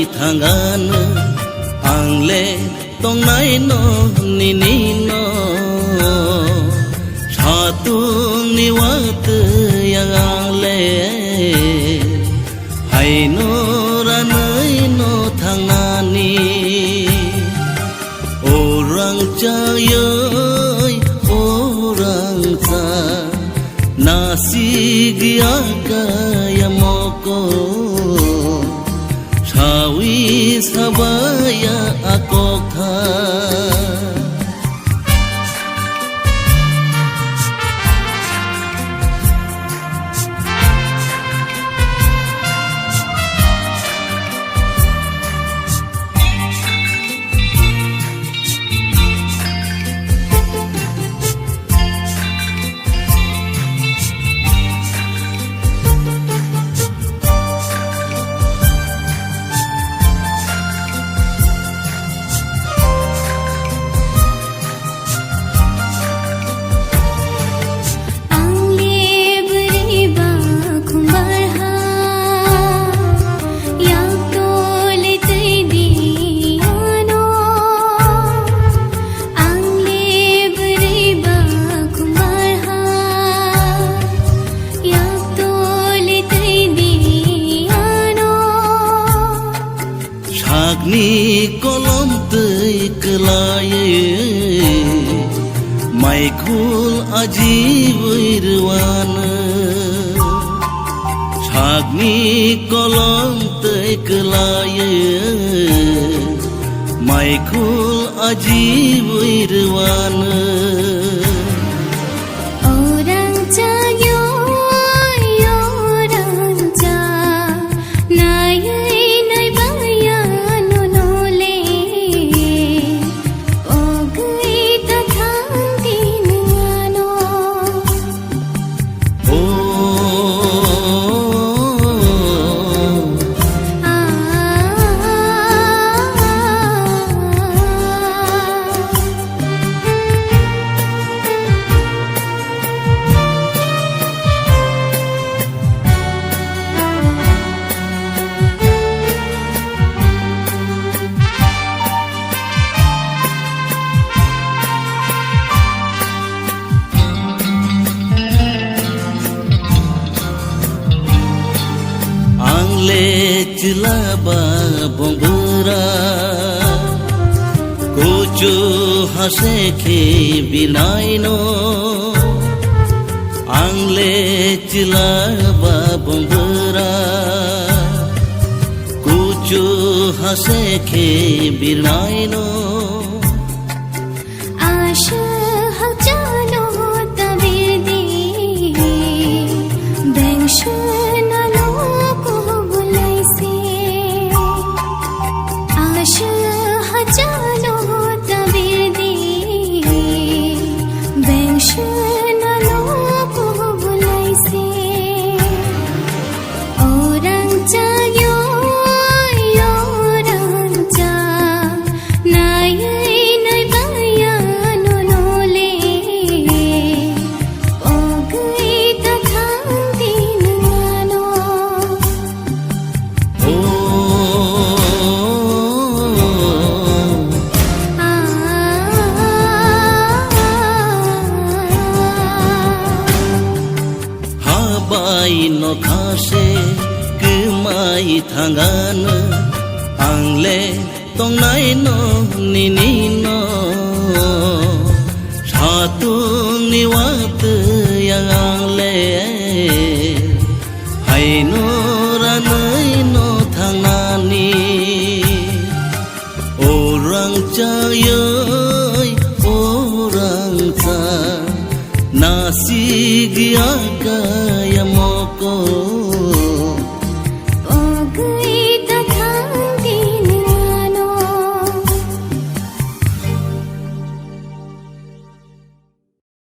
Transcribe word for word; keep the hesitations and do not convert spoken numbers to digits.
Thangan ang le tongnai no nini no. Satung ni watwi ang le haino ranai no thangnani. O rangchayoi, o rangcha, nasigi akaya moko, sawi sabaya akokha. Ang le bwrwi ba khumbar ha, yak tole twi di ano. Ang le bwrwi ba khumbar ha, yak tole twi di ano. Sakni kolom twi kwlaiwi, maikhul ajiwi rwano. Sakni kolom twi kwlaiwi, maikhul ajiwi rwano. O rangchak yo, o rangchak, naiwi naiba ya nono le, o gwi ta thang di nwng ano. O. Ang le chwla ba bong bwra, kuchu hase khe birnai no. Ang le chwla ba bong bwra, kuchu hase khe birnai no. Aswk hakchano tabidi, bengsenano kubulai se. Aswk hakchano tabidi, bengsenano kubulai se. O rangchak yo, o rangchak, naiwi naiba ya nono le, o gwi ta thang di nwng ano. O. Habai nokha se kwmai thangan, ang le tongnai no nini no. Satung ni watwi ang le haino ranai no thangnani. O rangchayoi, o rangcha, nasigi akaya moko,